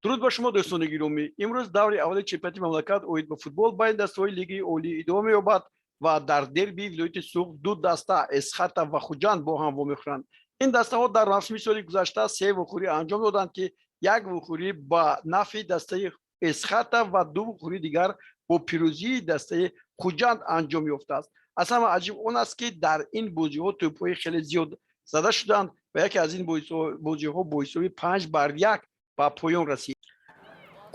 Дуруд ба шумо, дӯстони гиромӣ. Имрӯз даври аввали чемпионати мамлакат оид ба футбол байни дастаҳои Лигаи Олӣ идома меёбад ва дар дербии вилояти Суғд ду даста, Эсхата ва Хуҷанд, бо ҳам вомехӯранд. Ин дастаҳо дар мавсими соли гузашта се вохӯрӣ анҷом доданд, ки як вохӯрӣ ба нафъи дастаи Эсхата ва ду вохӯрии дигар бо пирӯзии дастаи Хуҷанд анҷом ёфтааст. Аз ҳама аҷиб он аст, ки дар ин бозиҳо тӯбҳои хеле зиёд зада шуданд ва яке аз ин бозиҳо бо ҳисоби 5-1 ба поён расид.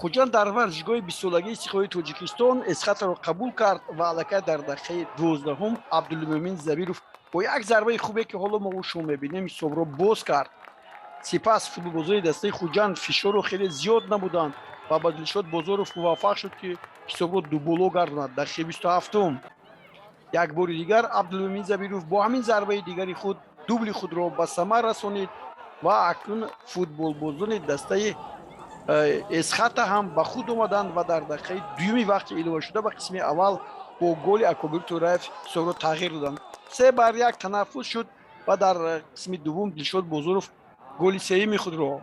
Хуҷанд дар варзишгоҳи 20-солагии Истиқлоли Тоҷикистон Эсхатаро қабул кард ва аллакай дар дақиқаи 12-ум Абдулмӯмин Забиров бо як зарбаи хубе, ки ҳоло мо шумо мебинем, ҳисобро боз кард. Сипас футболбозони дастаи Хуҷанд фишорро хеле зиёд намуданд ва ба Дилшод Бозоров муваффақ шуд, ки ҳисобро дуболо гардонад. Дақиқаи 27-ум як бори дигар Абдулмӯмин Забиров бо ҳамин зарбаи дигари худ дубли худро ба самар расонид ва акнун футболбозони дастаи Эсхата ҳам ба худ омаданд ва дар дақиқаи дуюми вақти иловашуда ба қисми аввал бо голи Акобир Тураев ҳисобро тағйир доданд. 3-1 танаффус шуд ва дар қисми дуввум Дилшод Бозоров голи сеюми худро,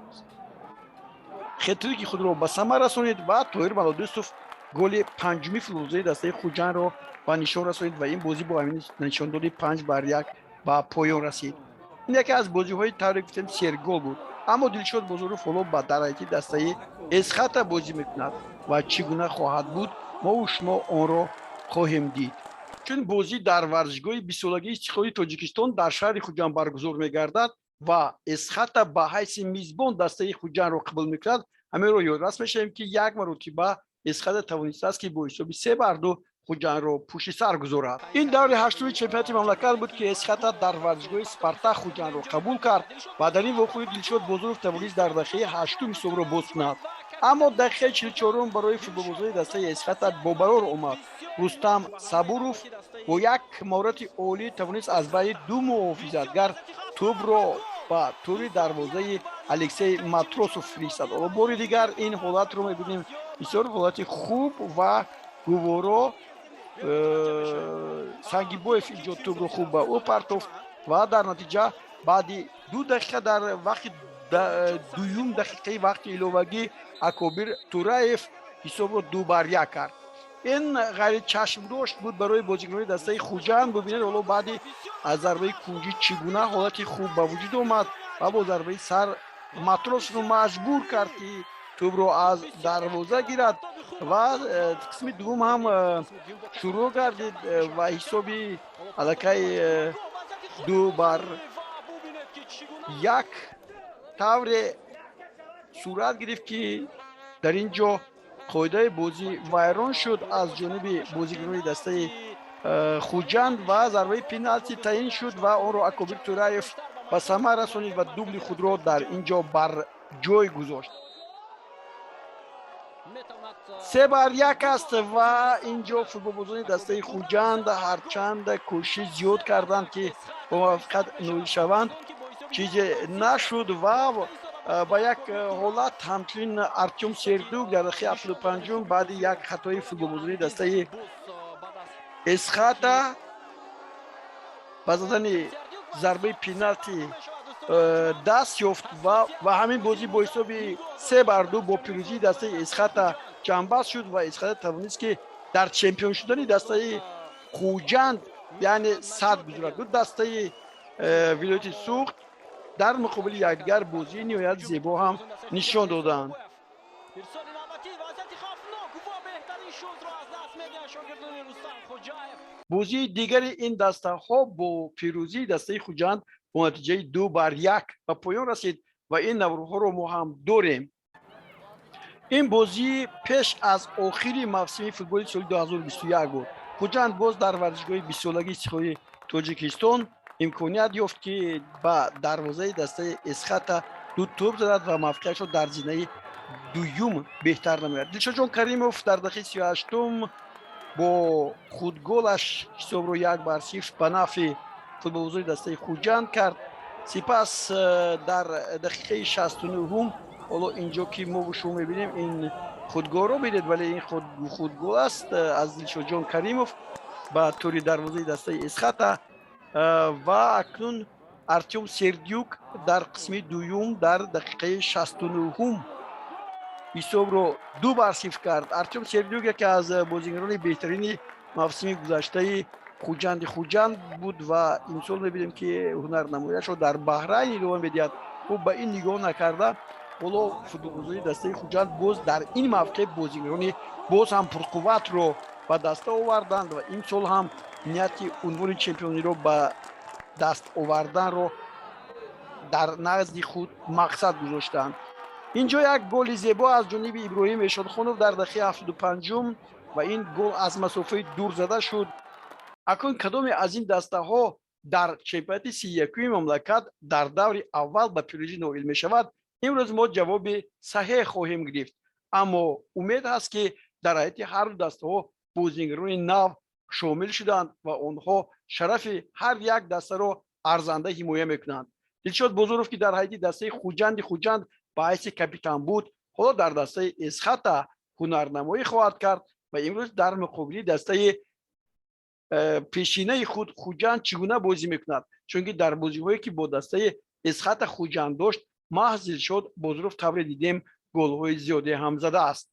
хетрики худро ба самар расонид ва Тоҳир Малодӯстов голи панҷуми футболбозони дастаи Хуҷандро ба нишон расонид ва ин бозӣ бо ҳамин нишондоди 5-1 ба поён расид. Ин яке аз бозиҳои, тавре гуфтем, сергол буд. Аммо Дилшод Бозоров ҳоло ба дараҷаи дастаи Эсхата бозӣ мекунад ва чӣ гуна хоҳад буд, мову шумо онро хоҳем дид, чун бозӣ дар варзишгоҳи 20-солагии Истиқлоли Тоҷикистон дар шаҳри Хуҷанд баргузор мегардад ва Эсхата ба ҳайси мизбон дастаи Хуҷандро қабул мекунад. Ҳаминро ёдрас мешавем, ки як маротиба Эсхата тавонистааст, ки бо ҳисоби 3-2 Хуҷандро пушти сар гузорад. Ин даври ҳаштуми чемпионати мамлакат буд, ки Эсхата дар варзишгоҳи Спартак Хуҷандро қабул кард ва дар ин вохӯрӣ Дилшод Бозоров тавонист дар дақиқаи ҳаштум ҳисобро боз кунад. Аммо дақиқаи 44-ум барои футболбозони дастаи Эсхата бобарор омад. Рустам Сабуров бо як маҳорати олӣ тавонист аз байни ду муҳофизатгар тӯбро ба тӯри дарвозаи Алексей Матросов фиристад. Ҳоло бори дигар ин ҳолатро мебинем. Бисёр ҳолати хуб ва гуворо. Сангибоев инҷо тӯбро хуб ба ӯ партофт ва дар натиҷа баъди 2 дақиқа, дар вақти дуюм дақиқаи вақти иловагӣ, Акобир Тураев ҳисобро 2-1 кард. Ин ғайричашмдошт буд барои бозикунони дастаи Хуҷанд. Бубинед, ҳоло баъди аз зарбаи кунҷӣ чӣ гуна ҳолати хуб ба вуҷуд омад ва бо зарбаи сар Матросовро маҷбур кард, ки тӯбро аз дарвоза гирад. Ва қисми дуввум ҳам шурӯъ гардид ва ҳисоби аллакай 2-1 тавре сурат гирифт, ки дар ин ҷо қоидаи бозӣ вайрон шуд аз ҷониби бозикунони дастаи Хуҷанд ва зарбаи пеналти таъин шуд ва онро Акобир Тураев ба самар расонид ва дубли худро дар ин ҷо бар ҷой гузошт. 3-1 аст ва ин ҷо футболбозони дастаи Хуҷанд ҳарчанд кӯшиш зиёд карданд, ки ба муваффақият ноил шаванд, чизе нашуд. Ва ба як ҳолат ҳамчунин Артём Сердюк дар дақиқаи 75-ум баъди як хатои футболбозони дастаи Эсхата ба задани зарбаи пеналти даст ёфт ва ҳамин бозӣ бо ҳисоби 3-2 бо пирӯзии дастаи Эсхата ҷамъбаст шуд ва Эсхата тавонист, ки дар чемпион шудани дастаи Хуҷанд, яъне, сад гузорад. Ду дастаи вилояти Суғд дар муқобили якдигар бозии ниҳоят зебо ҳам нишон доданд. Ирсоли навбатӣ, вазъияти хавфнок ва беҳтарин шутро аз даст медиҳанд шогирдони Рустам Хоҷаев. Бозии дигари ин дастаҳо бо пирӯзии дастаи Хуҷанд бо натиҷаи 2-1 ба поён расид ва ин наворҳоро мо ҳам дорем. Ин бозӣ пеш аз охири мавсими футболи соли 2021 буд. Хуҷанд боз дар варзишгоҳи 20-солагии Истиқлоли Тоҷикистон имконият ёфт, ки ба дарвозаи дастаи Эсхата ду тӯб задад ва мавқеашро дар зинаи дуюм беҳтар намояд. Дилшодҷон Каримов дар дақиқаи 38-ум бо худголаш ҳисобро 1-0 ба нафъи футболбозони дастаи Хуҷанд кард. Сипас дар дақиқаи 69-ум, ҳоло инҷо ки мо шумо мебинем, ин худголро бинед, вале ин худгол аст аз Дилшодҷон Каримов ба тӯри дарвозаи дастаи Эсхата. Ва акнун Артём Сердюк дар қисми дуюм дар дақиқаи 69-ум. Ҳисобро 2-0 кард. Артём Сердюк яке аз бозигарони беҳтарини мавсими гузаштаи Хуҷанди Хуҷанд буд ва имсол мебинем, ки ҳунарнамояшро дар Баҳрайн идома медиҳад. Ӯ ба ин нигоҳ накарда, ҳоло футболбозони дастаи Хуҷанд боз дар ин мавқеъ бозигарони боз ҳам пурқувватро ба даста оварданд ва имсол ҳам нияти унвони чемпиониро ба даст оварданро дар назди худ мақсад гузоштанд. Инҷо як голи зебо аз ҷониби Иброҳим Эшонхонов дар дақиқаи 75-ум ва ин гол аз масофаи дур зада шуд. Акнун кадоме аз ин дастаҳо дар чемпионати 31-уми мамлакат дар даври аввал ба пирӯзӣ ноил мешавад, имрӯз мо ҷавоби саҳеҳ хоҳем гирифт. Аммо умед ҳаст, ки дар ҳайати ҳарду дастаҳо бозигарони нав шомил шуданд ва онҳо шарафи ҳар як дастаро арзанда ҳимоя мекунанд. Дилшод Бозоров, ки дар ҳайати дастаи Хуҷанди Хуҷанд ба ҳайси капитан буд, ҳоло дар дастаи Эсхата ҳунарнамоӣ хоҳад кард ва имрӯз дар муқобили дастаи пешинаи худ Хуҷанд чӣ гуна бозӣ мекунад? Чунки дар бозиҳое, ки бо дастаи Эсхата Хуҷанд дошт, маҳз Дилшод Бозоров, тавре дидем, голҳои зиёде ҳам задааст.